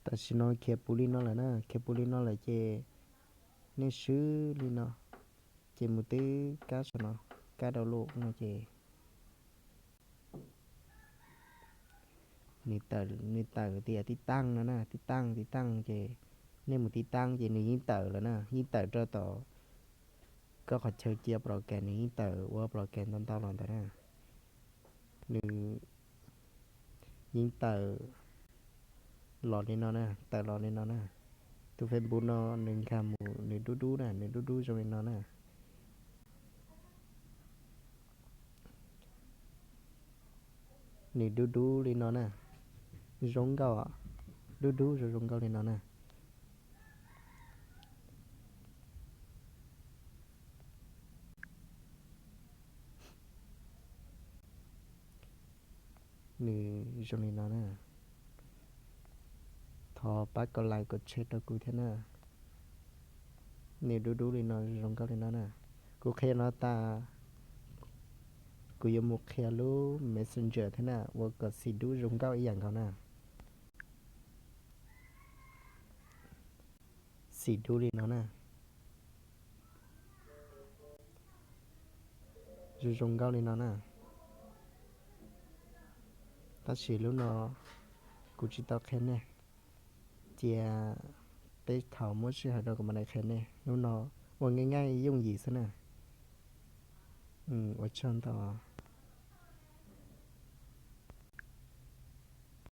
Tam sim no khiav puv li no lawm na, khiav puv li no lawm ces nej swb li no, ces mus twb kab saum no, kab download no ces nws tawm tias tib taaj no na, tib taaj tib taaj ces nej mus tib taaj ces nws yeej tawm lawm na, yeej tawm rau tom koj qhov chaw cia program, nws yeej tawm ua program ntau ntau los ntawd na. Nws yeej tawm los li no na, tawm los li no na. Tus Facebook no nws nkag mus nws dub dub na, nws dub dub zoo li no na. Nws dub dub li no na, zoo nkauj, dub dub zoo zoo nkauj li no na. Nws zoo li no na. Thov pab kom like kom share rau kuv thiab na. Nws dub dub li no zoo nkauj li no na. Kuv qhia no tas, kuv yuav mus qhia lub Messenger thiab na, ua kom xim dub zoo nkauj ib yam nkaus na. Xim dub li no na. Zoo zoo nkauj li no na. Tab sis lub no kuv tsis tau qhia nej, cia peb thaum muaj sij hawm rau kuv mam li qhia nej. Lub no ua nqaij nqaij yooj yim xwb na. Ua tsaug ntau.